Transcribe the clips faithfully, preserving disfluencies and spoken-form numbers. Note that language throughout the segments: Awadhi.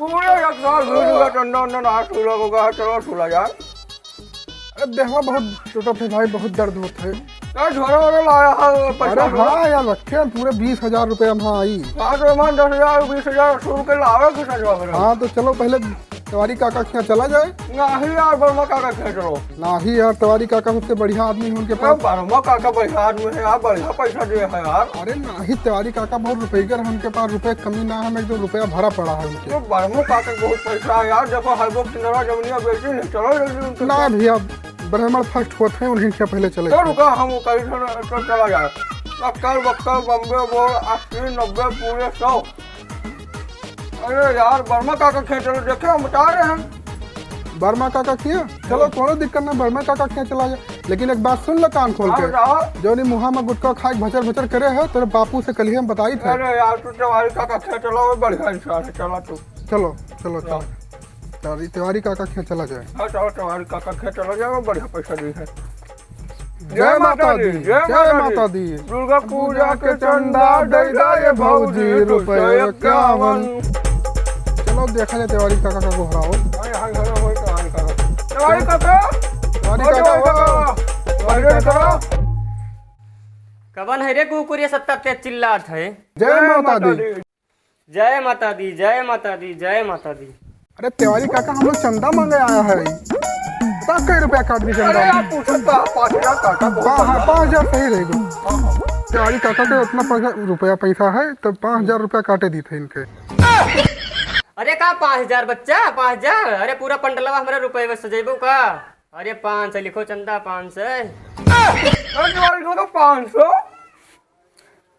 पूरे एक साल भीड़ हुआ, टंडन, टंडन, आज सुलग हो गया है, चलो सुला जाए। अरे देहवा बहुत टूटत है भाई, बहुत दर्द होत है। ए, झोरा वोरा लाया है, पैसा अरे हाँ यार, रखे हैं पूरे बीस हजार रुपया हम आई। हाँ, तो ईमान दस हजार, बीस हजार सुन के लावे के सजवा करे। हाँ, तो चलो पहले तिवारी काका के यहाँ चला जाए। नाहीं यार, बर्मा काका के यहाँ चलो। नाहीं यार, तिवारी काका सबसे बढ़िया आदमी है उनके ए, पास। बर्मा काका बढ़िया आदमी है यार, बढ़िया पैसा दिए है यार। अरे नाहीं, तिवारी काका बहुत रुपये के, उनके पास रुपये की कमी ना है, हमें एकदम रुपया भरा पड़ा है उनके। तो बर्मा काका के बहुत पैसा है यार, देखो हाईवे किनारा जमीनिया बेची नहीं, चलो जल्दी उनके ना पास। भैया, ब्राह्मण फर्स्ट होत है, उन्हीं से पहले चले तो थे। रुका, हम कहीं से तो चला जाए। अक्कल बक्कल बम्बे बोल, अस्सी नब्बे पूरे सौ। अरे यार, वर्मा काका खेत चलो, देखे हम बता रहे हैं। वर्मा काका किया? चलो, हाँ। कोनो दिक्कत ना, वर्मा काका खेत चला जाए। लेकिन एक बात सुन लो कान खोल हाँ, के। बताओ। जो नहीं मुहा में गुटखा खाए भचर भचर करे है, तेरे बापू से कल ही हम बताई थे। अरे यार, तू तिवारी काका खेत चला, वो बढ़िया इंसान है, चला तू। चलो, चलो, चलो। चलो। तिवारी, तिवारी काका खेत चला जाए। हाँ, चलो, तिवारी काका खेत चला जाए, वो बढ़िया पैसा दी है। जय माता दी, जय माता दी। दुर्गा पूजा के चंदा दे दे ये भौजी, रुपये इक्यावन। चलो देखा जाए तिवारी काका का गोहराओ। हाय, हाय, हाय, हाय, तिवारी काका। तिवारी काका। तिवारी ओ, काका, तिवारी काका। तिवारी काका। कवन है रे कुकुर ये सब तब तेज चिल्लात है? जय माता दी। जय माता दी, जय माता दी, जय माता दी। अरे तिवारी काका, हम लोग चंदा मांगे आया है। बता, कै रुपया काट दी चंदा? अरे यार, पूछो तो, पाँच हजार काटा, बहुत पा-, हाँ, चंदा। पाँच हजार सही रहेगा। हाँ, हाँ। तिवारी काका के उतना पैसा, रुपया पैसा है, तो पाँच हजार रुपया काटे दी थे इनके। अरे का पाँच हजार बच्चा, पाँच हजार? अरे पूरा पंडलवा हमारे रुपये में सजेबो का? अरे पाँच सौ लिखो चंदा, पाँच सौ। अरे तिवारी काका, पाँच सौ?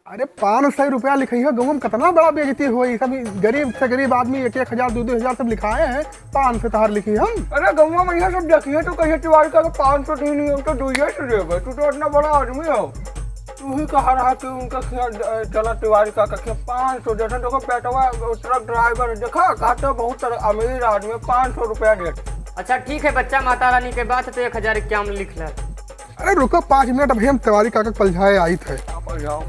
अरे, पाँच सौ रुपया लिखई हो, गाँव में कितना बड़ा बेइज्जती हुई। सब गरीब से गरीब आदमी एक एक हजार, दो दो हजार सब लिखाए हैं, पाँच सौ तहार लिखी हम। अरे, गाँव में यह सब देखिए तो कहिए, "तिवारी का तो पाँच सौ नहीं, हम तो दुइये सौ देबे, तू तो इतना बड़ा आदमी हो।" तू ही कहा रहा कि उनका खिया, अ, चला तिवारी का, का खिया पाँच सौ देते, तो बेटवा ट्रक ड्राइवर देखा, कहते बहुत सारे अमीर आदमी, पाँच सौ रुपया देते। अच्छा, ठीक है बच्चा, माता रानी के बात है तो एक हजार इक्यावन लिख ले। अरे रुको पाँच मिनट, अभी हम तिवारी काका के पलझाए आइत है। आप आ जाओ।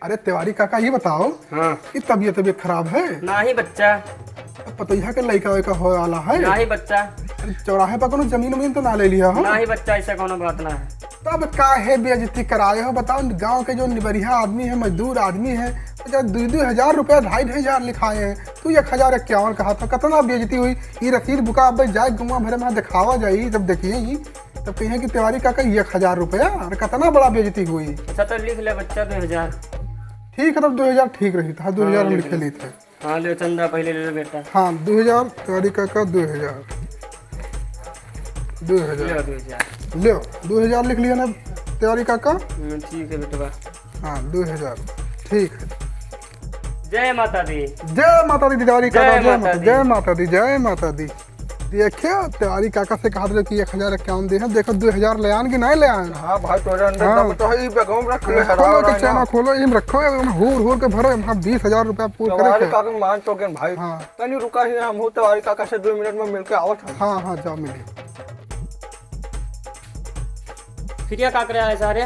अरे तिवारी काका, ये बताओ हाँ। कि तबीयत, तबीयत खराब है? नाहीं बच्चा। अब पतोहिया के लइका वइका होए वाला है? नाहीं बच्चा। अरे चौराहे पर कोनो जमीन वमीन तो ना ले लिया हो? नाहीं बच्चा, ऐसा कोनो बात ना है। तब काहे बेइज्जती कराए हो बताओ? गाँव के जो निबरिया आदमी है, मजदूर आदमी है, तो जब दो दो हजार रुपया, ढाई ढाई हजार लिखाए हैं, तू एक हजार इक्यावन कहा था, कितना बेइज्जती हुई। ये रसीद बुका अब जाए गौवा भरे में दिखावा जाई, जब देखिए ही तब कहिए कि तिवारी काका एक हजार रुपया, अरे कितना बड़ा बेइज्जती हुई। अच्छा तो लिख ले बच्चा दो हजार। ठीक है, तब दो हजार ठीक रही था, हाँ, दो हजार हम लिख लिख ले। लेते हैं। हाँ ले चंदा पहले ले ले बेटा। हाँ, दो हजार, तिवारी काका दो हजार। दो हजार। ले दो हजार। ले, दो हजार लिख लिया ना तिवारी काका? हम्म, ठीक है बेटवा। हाँ, दो हजार। ठीक है। जय माता दी। जय माता दी, तिवारी काका, जय जय माता माता, दी। जय माता दी, जय माता दी। देखियो, तिवारी काका से कहा था कि एक हजार इक्यावन दे हैं, देखो दो हजार ले आन कि नहीं ले आन। हाँ भाई, तोरे अंदर हाँ। दम तो है, ई बेगम रख ले, हाँ, हरा खोलो हरा के चैना ना। खोलो, इम रखो, इम हूर हूर के भरो, इम हाँ बीस हजार रुपया पूर करे तिवारी के। काका मान तो गए भाई। हाँ। तनी रुका ही, हम हो तिवारी काका से दो मिनट में मिलके आवत हैं। हाँ, हाँ, जाओ मिलिए। फिर ये का करे आए सारे?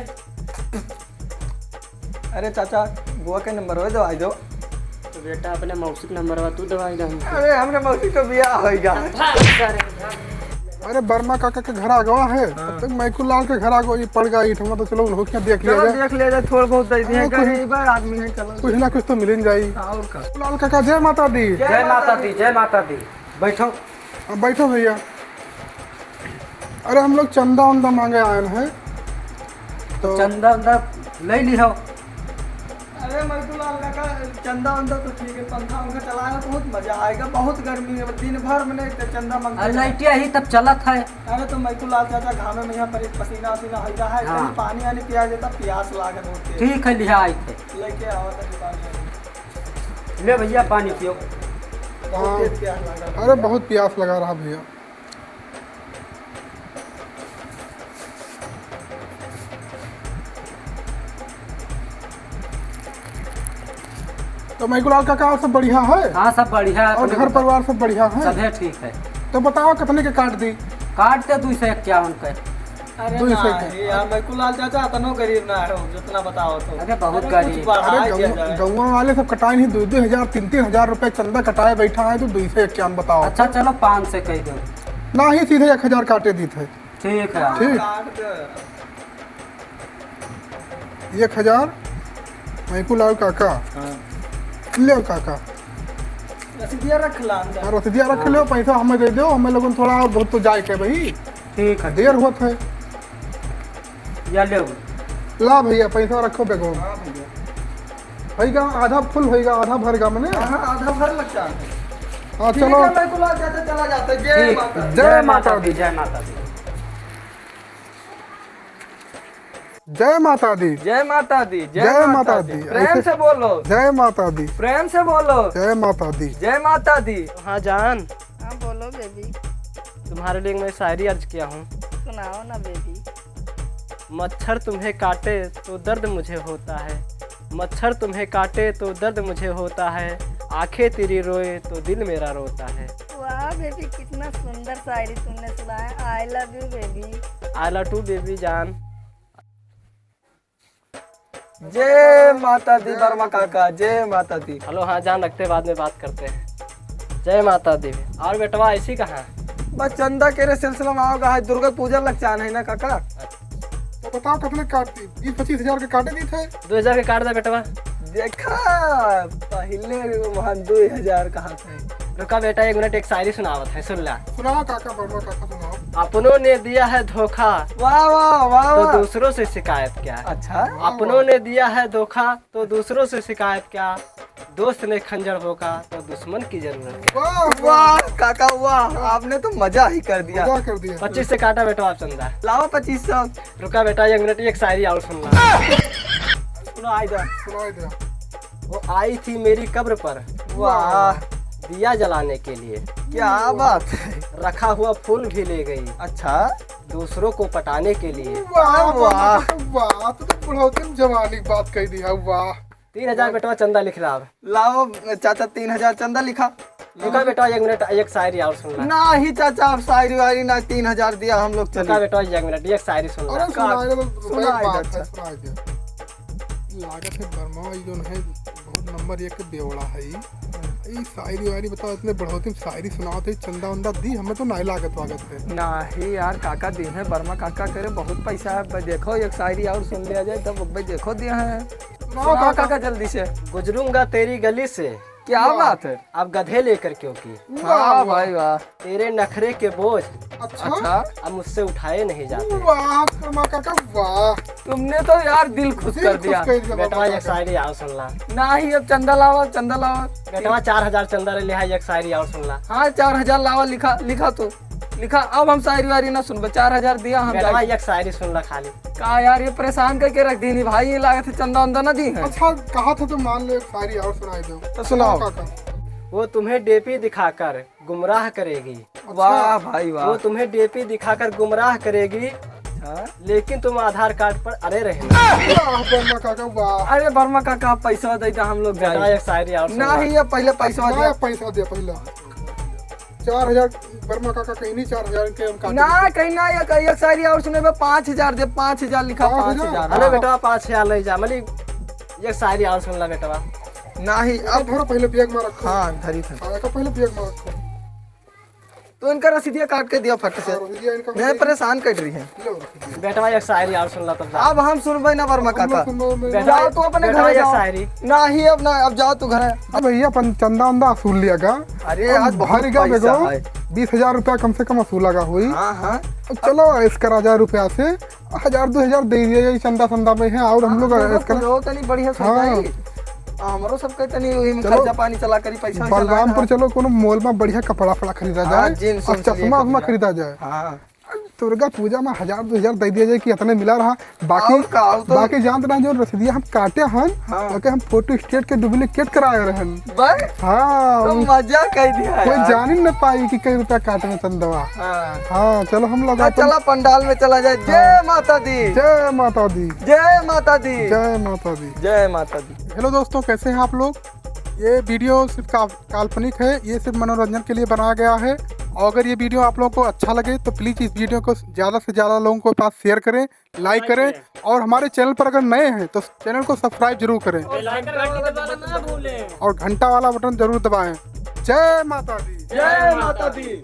अरे चाचा, बुआ के नंबरवा दवाई दो। तो बेटा, अपने मौसी के नंबरवा तू दवाई दे हमके। अरे, हमरे मौसी तो बियाह हो गया। भाग सारे, भाग। अरे, वर्मा काका के घर आ गवा है। हाँ। तब तक मैकू लाल के घर आ गवा, ये पड़ गई, हम तो चलो, उनको क्या देख लिया चलो, जाए। देख लिया जाए, थोड़ा बहुत दे दिए, हाँ, कुछ, गरीब आदमी है, चलो। कुछ ना कुछ तो मिल ही जाई। हाँ, और का। लाल काका, जय माता दी। जय माता दी, जय माता दी। बैठो। अब बैठो भैया। अरे, हम लोग चंदा उंदा मांगे आए हैं, तो चंदा उंदा ले ली हो। अरे, मजदूर लाल काका, चंदा उंदा तो ठीक है, पंखा उंखा चलाए, बहुत मजा आएगा, बहुत गर्मी है, दिन भर में नहीं तो चंदा मांगते अरे, रहे। लाइटिया ही तब चलत है। अरे, तो मजदूर लाल चाचा घामे में यहाँ पर पसीना वसीना हो रहा है, हाँ। कहीं पानी वानी पिया देता, प्यास लागत होती है। ठीक है, लिहा आई थे। लेके आवा था दुकान में। ले भैया, पानी पियो। बहुत हाँ। तेज प्यास लगा रहा अरे, है। बहुत प्यास लगा रहा भैया। तो मैकुलाल काका, और सब बढ़िया है? हाँ, सब बढ़िया है। और अपने घर बताओ। परिवार सब बढ़िया है? सब है, ठीक है। तो बताओ, कितने के काट दी? काट दे दो सौ इक्यावन के। अरे दुई सौ ना, के। ये यार, मैं कुलाल चाचा, अतनो गरीब ना है, जितना बताओ तो। अरे, बहुत अरे, कुछ गरीब। बढ़ा अरे, दिया गौवा, जाए। गौवा वाले सब कटाए नहीं, दो दो हजार, तीन तीन हजार रुपए चंदा कटाए बैठा है, तो दुई सौ इक्यावन बताओ। अच्छा, चलो, पाँच सौ कह दो। ना ही, सीधे एक हजार काटे दीत है। ठीक है। ठीक। काट दे। एक हजार, मैं कुलाल काका। हाँ। ले काका। रसीदिया रख ला अंदर। हाँ, रसीदिया रख हाँ। ले, पैसा हमें दे दो, हमें लोगन थोड़ा और बहुत तो जाए के भाई। ठीक है। देर होत है। या ले। ला भैया, पैसा रखो बैगवा में। हाँ भैया। होइगा, आधा फुल होइगा, आधा भरगा मने। हाँ, हाँ, आधा भर लगता है। हाँ, ठीक चलो। है, मैं कुलाल चाचा चला जाता। जय ठीक। माता दी। जय माता दी, जय माता दी। जय माता दी। जय माता दी, जय जय माता माता दी। दी। प्रेम ऐसे से बोलो। जय माता दी। प्रेम से बोलो। जय माता दी। जय माता दी। हाँ जान। हाँ, बोलो बेबी। तुम्हारे लिए मैं शायरी अर्ज किया हूँ। सुनाओ ना बेबी। मच्छर तुम्हें काटे तो दर्द मुझे होता है, मच्छर तुम्हें काटे तो दर्द मुझे होता है, आंखें तेरी रोए तो दिल मेरा रोता है। वाह बेबी, कितना सुंदर शायरी तुमने सुनाया। I love you बेबी। I love too बेबी जान। जय माता दी वर्मा काका, जय माता दी। हेलो, हाँ जान, रखते, बाद में बात करते हैं। जय माता दी। और बेटवा ऐसी कहाँ? बस चंदा के रे सिलसिला में आओगा, आज दुर्गा पूजा लग चान है ना काका। तो बताओ कितने काट दी? बीस पच्चीस हजार के काटे दी थे। दो हजार के काट दे बेटवा। देखा, पहले वहाँ दो हजार कहा थे। रुका बेटा, एक मिनट, एक शायरी सुनावत है, सुन ला। सुनाओ काका, वर्मा काका सुनाओ। अपनों ने दिया है धोखा, वाह, वाह, वाह, तो वाह। दूसरों से शिकायत क्या? अच्छा। अपनों ने दिया है धोखा, तो दूसरों से शिकायत क्या? दोस्त ने खंजर भोंका, तो दुश्मन की जरूरत क्या? वाह, वाह, काका, वाह, आपने तो मजा ही कर दिया। मजा कर दिया। पच्चीस से काटा बेटवा आप चंदा। लाओ पच्चीस सौ। रुका बेटा, एक मिनट, एक शायरी और सुन ला। सुनाई दे। सुनाई दे। वो आई थी मेरी कब्र पर, वाह। दिया जलाने के लिए। क्या बात है। रखा हुआ फूल भी ले गई। अच्छा। दूसरों को पटाने के लिए। वाह, वाह। वाह, वाह, तू तो बुढ़ौती में जवानी की बात कह दी है, वाह। तीन हजार बेटवा चंदा लिख रहा है। लाओ चाचा, तीन हजार चंदा लिखा। रुका बेटा, एक मिनट, एक शायरी और सुन ला। नहीं चाचा, अब शायरी वायरी ना, तीन हजार दिया हम लोग, रुका चलिए। बेटा, एक मिनट, एक शायरी सुन ला। अरे का-, सुनाए दे, तो सुनाए दे, बात है, अच्छा। सुनाए दे। लागत है वर्मा, ई जोन है, बहुत नंबर एक के बेवड़ा है ई। ई शायरी वायरी बताओ, इतने बढ़ोती में शायरी सुनावत है, चंदा वंदा दी, हमें तो नाई लागत वागत है। नाही यार, काका दी है, वर्मा काका करे बहुत पैसा है। अब देखो, एक शायरी और सुन लिया जाए, तब अब देखो दिया है। सुनाओ सुनाओ काका। काका, जल्दी से। गुजरूंगा तेरी गली से। क्या वाह। बात है? अब गधे लेकर क्योंकि वाह, वाह। भाई, वाह। तेरे नखरे के बोझ अच्छा। अच्छा। अब मुझसे उठाए नहीं जाते। वाह, वर्मा काका, वाह। तुमने तो यार दिल खुश दिल कर खुश दिया। कर दिया बेटवा, वर्मा एक काका। शायरी और सुन ला। नाही, अब चंदा लावा, चंदा लावा। बेटवा, चार हजार चंदा ले लिहा, एक शायरी और सुन ला। हाँ, चार हजार लावा, लिखा, लिखा तो। लिखा, अब हम शायरी वायरी ना सुनबे, चार हजार दिया हम बेटवा, जाए। एक शायरी सुन ला खाली। का यार, ये परेशान करके रख दीनी भाई, ये लागत है चंदा वंदा ना दी है। अच्छा, कहा था तो मान लो, एक शायरी और सुनाई दो। तो सुनाओ। काका। वो तुम्हें डीपी दिखाकर गुमराह करेगी। अच्छा। वाह भाई वाह। वो तुम्हें डीपी दिखाकर गुमराह करेगी, हाँ। लेकिन तुम आधार कार्ड पर अड़े रहना। वाह, वर्मा काका, वाह। अरे वर्मा काका, पैसा दे दे, हम लोग बेटा, जाए। एक शायरी और सुन ला। नहीं, ये पहले पैसा ना, दिया। पैसा दिया पहले। चार हजार वर्मा काका कहीं नहीं, चार हजार के हम काट ना, देते। कहीं ना, ये, ये शायरी और सुने बे, पाँच हजार दे, पाँच हजार लिखा, पाँच हजार? पाँच हजार, अरे हाँ। बेटा, पाँच हजार ले जा, मतलब, ये शायरी और सुन ला बेटवा। नहीं, अब अब धरो पहले बैग में रखो। हाँ, धरी था। हाँ, रखो पहले बैग में रखो। तो इनका रसीदिया काट के दिया फट से। हाँ, रसीदिया इनका नहीं, परेशान कर रही है। लो, रसीदिया। बेटवा, एक शायरी और सुन ला तब जा। अब हम सुनबे ना वर्मा हम लोग काका। सुनबे में बेटवा, जाओ तू अपने बेटवा, घरे एक जाओ। शायरी। नहीं, अब ना, अब जाओ तू घरे। अब भैया, अपन चंदा वंदा वसूल लिया गा। अरे, अब आज बहुत भर गया पैसा बेगो, है। बीस हजार रुपया कम से कम वसूला गा हुई। हाँ, हाँ। अब चलो, ऐश करा जाए रुपया से, हजार दो हजार दे दिया जाए, चंदा संदा में है, और हम लोग हाँ, ऐश करा। कुछ हो तो नहीं, बढ़िया से हाँ। जाए। हमरो सबके तनी वही में चलो, खर्चा पानी चला करी, पैसा वैसा बलरामपुर लाना। चलो, कोनो मॉल में बढ़िया कपड़ा फड़ा खरीदा हाँ, जाए, जींस और वींस लिए चश्मा वश्मा खरीदा। खरीदा जाए। हाँ। दुर्गा पूजा में हजार दो हजार दे दिया जाए कि इतने मिला रहा, बाकी, और का, और तो बाकी जानत रहा जो रसीदिया हम काटे हन, हाँ। ओके हम फोटो स्टेट के डुप्लीकेट कराए रहन। बस? हाँ, तो वो मजा कह दिया कोई यार। जान ही न पाई कि कई रुपया काटे में चंदवा। हाँ। हाँ, चलो हम लोग हाँ, अपन चला पंडाल में चला जाए। जय हाँ। माता दी। जय माता दी। जय माता दी। जय माता दी। जय माता दी। हेलो दोस्तों, कैसे हैं आप लोग? ये वीडियो सिर्फ का-, काल्पनिक है, ये सिर्फ मनोरंजन के लिए बनाया गया है। और अगर ये वीडियो आप लोगों को अच्छा लगे तो प्लीज इस वीडियो को ज़्यादा से ज़्यादा लोगों के पास शेयर करें, लाइक करें, और हमारे चैनल पर अगर नए हैं तो चैनल को सब्सक्राइब जरूर करें और घंटा वाला बटन जरूर दबाएं। जय माता दी। जय माता दी।